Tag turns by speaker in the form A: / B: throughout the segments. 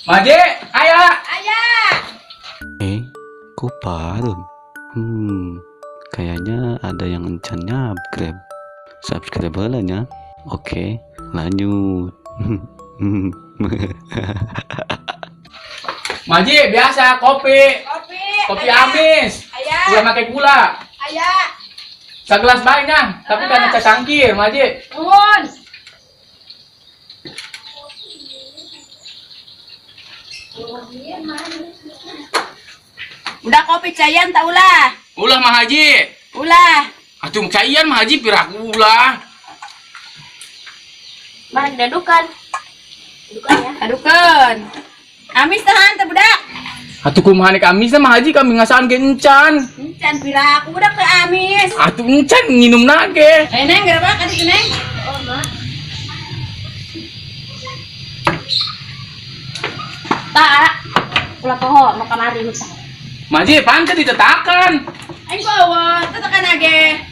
A: Maje, aya.
B: Aya.
C: Eh, kok parum? Kayaknya ada yang encan nyubscribe. Subscribe heula nya. Oke, lanjut.
A: Maji, biasa kopi.
B: Kopi.
A: Kopi
B: aya.
A: Amis.
B: Aya.
A: Ulah make gula.
B: Aya.
A: Sagelas bae nya, tapi kana cangkir, Maji.
B: Nuhun. Udah kopi cayan tak ulah?
A: Ulah mah Haji.
B: Ulah.
A: Atuh cayan mah Haji piraku ulah.
D: Mana diadukan? Adukan ya.
B: Adukan. Amis tahan teh budak.
A: Atuh kumaha nek amis mah Haji kami ngasaan ge encan.
B: Encan piraku budak teh amis.
A: Atuh encan nginum nage.
B: Eh neng gerabak ka ditu neng.
D: Oh, Mak. Tak. Ulah poho mau kamari hutang.
A: Maji, pan teh ditetakan.
B: Aing bawa tetakan age.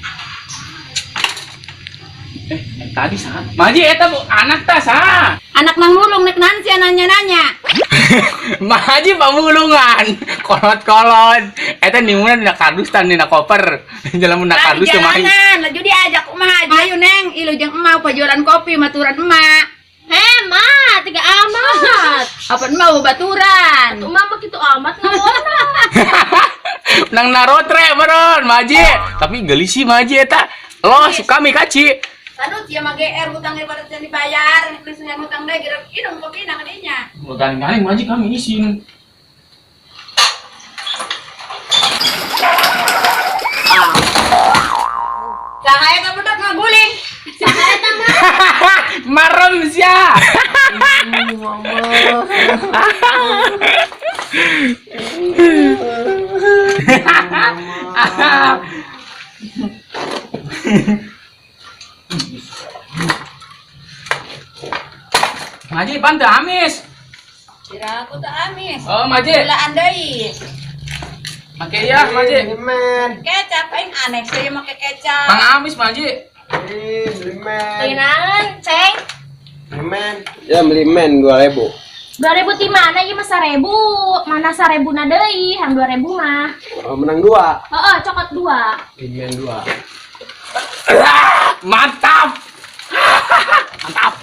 A: Eh, tadi saha? Maji eta bu, anak ta saha?
B: Anak nang mulung nek naon sia nanya-nanya.
A: Maji pamulungan, kolot-kolot. Eta nimuna dina kardus tan dina koper. Jalan mun kardus teh mahi.
B: Jalanan, laju diajak kumaha aja. Ayo neng, ilu jeung emak pajualan kopi maturan emak.
D: Heh, Ma, tiga amat.
B: Apa emak baturan?
D: Tuh mama gitu amat ngomongna.
A: Nang narotre meron Maji. Tapi geulis sih Maji eta. Loh, suka mi kaci.
B: Tadu sia mah GR hutang daripada can dibayar, geus hutang deui geura inum kopi na kadinya.
A: Garing-garing Maji kami isin.
B: Saha eta budak ngaguling?
D: Saha eta mah?
A: Marem sia. Maji pan teu amis.
B: Kira aku teu amis.
A: Oh, Maji.
B: Gulaan deui.
A: Make ya, Maji.
E: Limen.
B: Kecap aing aneh sih make kecap.
A: Pang amis, Maji.
E: Limen.
D: Naon, Ceng?
E: Limen. Ya beli men 2000.
D: 2000 ti mana ieu mah 1000? Mana 1000 na deui, hang 2000 mah.
E: Oh, menang 2.
D: Heeh, cokot 2.
E: Limen 2.
A: Mantap. Mantap.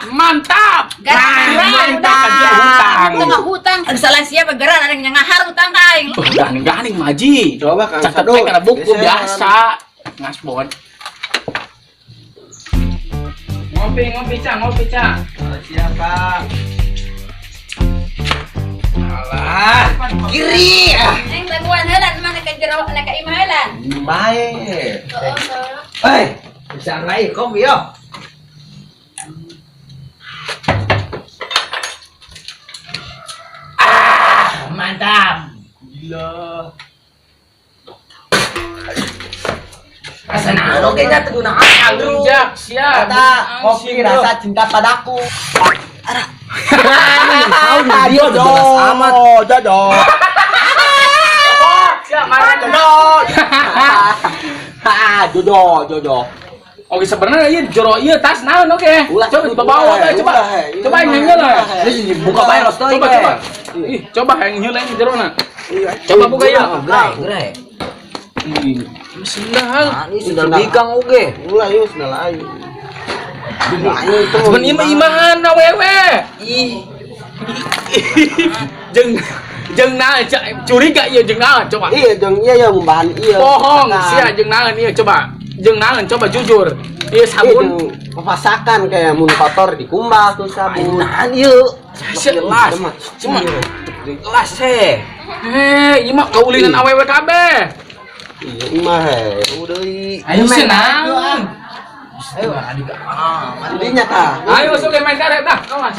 A: Mantap. Mantap. Hutang.
B: Hutang hutang. Aduh salah siapa geran ada yang ngahar hutang ka aing.
A: Ganing-ganing Maji.
E: Coba Kang
A: Catet
E: Sado.
A: teh kana buku biasa. Ngasbon. Ngopi, ngopi, Ca, ngopi, Ca.
E: Siapa?
A: Alah.
E: Kiri.
B: Neng tangguhan heula mana ka jero mana ka imah heula.
E: Baik. Eh, bisa raih kopi yo. Ah, mantap. Gila. Rasana oke nya teu gunakan
A: Rujak, siap.
E: Kata kopi rasa cinta padaku.
F: Dia jelas amat.
E: Jodoh.
A: Siap, mari.
E: Jodoh. Jodoh, jodoh.
A: Oke, sebenarnya ieu jero ieu tas naon oke.
E: Ulah,
A: Coba dibawa
E: ulah,
A: we, coba.
E: ulah, he.
A: Coba yang heula.
E: Ini
F: Buka bae los teuing,
A: Coba,
F: we.
A: coba. Ih, coba yang heula yang jerona. Coba buka ieu.
F: Gerai, gerai.
A: Ih, sendal.
F: Nah, ini sendal bikang oge.
E: Ulah ieu sendal aing.
A: Cuman ieu mah imahan awewe.
F: Ih,
A: Jeung jeung naon curiga ieu jeung naon coba.
E: Iya, jeung iya ya bahan iya.
A: Bohong sia jeung naon ieu coba. Jeung naon coba jujur. Ieu sabun.
E: Pepasakan kayak mun kotor dikumbah tuh sabun.
F: nahan ieu.
A: Jelas.
F: Cuma jelas he.
A: Eh, ieu mah kaulinan awewe kabeh.
E: Iya mah he.
F: Udah
A: Ayo senang.
F: Ayo adik ah.
E: Jadinya tah.
A: Ayo masuk ke main karet dah, kawas.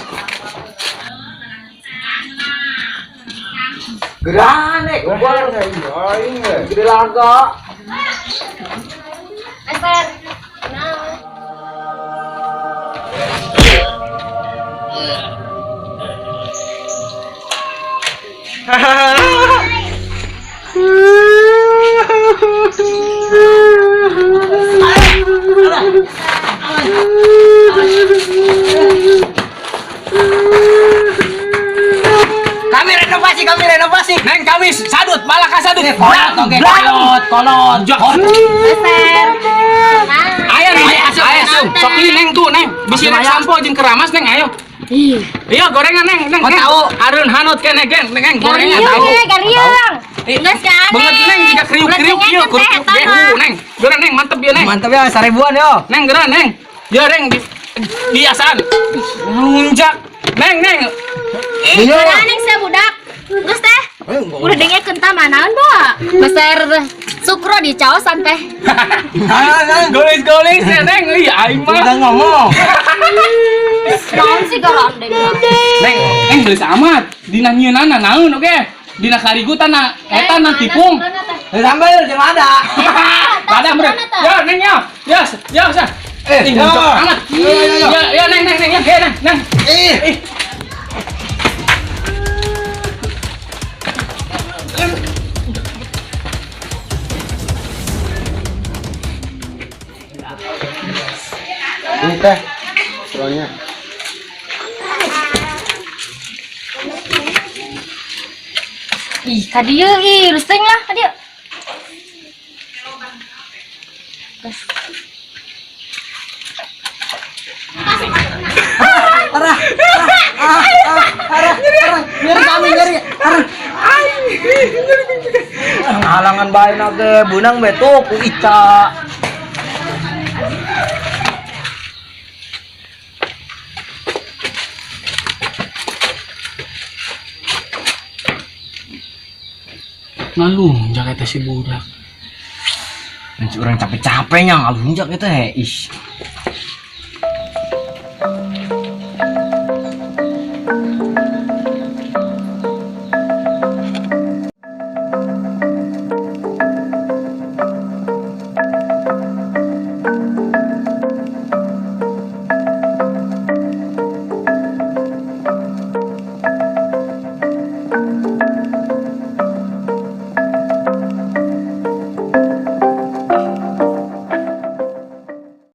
F: Gerane, gua gede laga.
D: Eser. Naon?
E: Hahaha.
A: Pala kasadut.
F: Kolot oge kolot, kolot.
D: Beser. Nah.
A: Ayo neng, ayo, ayo, sok ieu neng tuh neng. Bisi rek sampo jeung keramas neng, ayo.
D: Ih.
A: Iya gorengan neng, neng.
F: Oh,
A: neng.
F: tahu.
A: Areun hanut keneh geng, neng gorengan
D: Gariung
A: tahu.
D: ye, gariung.
A: Ih,
D: Geus ka
A: Banget neng jika kriuk-kriuk ieu, kriuk gehu neng. Geura neng, mantep ieu neng.
F: Mantap ya, 1000-an yo.
A: Neng geura neng. Ya neng di biasaan. Lunjak. Neng neng.
D: Ih, geura neng sia budak. Geus teh. Udah dengekeun tah manaon, Bo? Beser sukro di caosan teh.
A: Golis-golis ya neng, ih aing mah.
F: Udah ngomong.
D: Naon sih garandeng?
A: Neng, neng geus amat. Dina nyieunana naon oge? Dina karigutana eta na tipung.
F: Eh, sambel jeung lada.
A: Lada meureun. Ya neng ya. Ya, ya, ya.
F: Eh,
A: Ih,
F: ya.
A: lunjak amat.
F: Ya, ya, ya.
A: Ya, ya neng neng neng ya, neng neng.
F: Ih.
A: Ih.
E: Ini teh. Soalnya.
D: Ih, ka dieu ih, rusting lah ka dieu.
F: Arah, arah, arah, arah, arah, nyeri kami nyeri, arah. Halangan bae na ge, beunang be tuh ku Ica.
A: Ngalunjak eta si budak.
F: Lanjut orang capek-capeknya ngalunjak itu he, ih.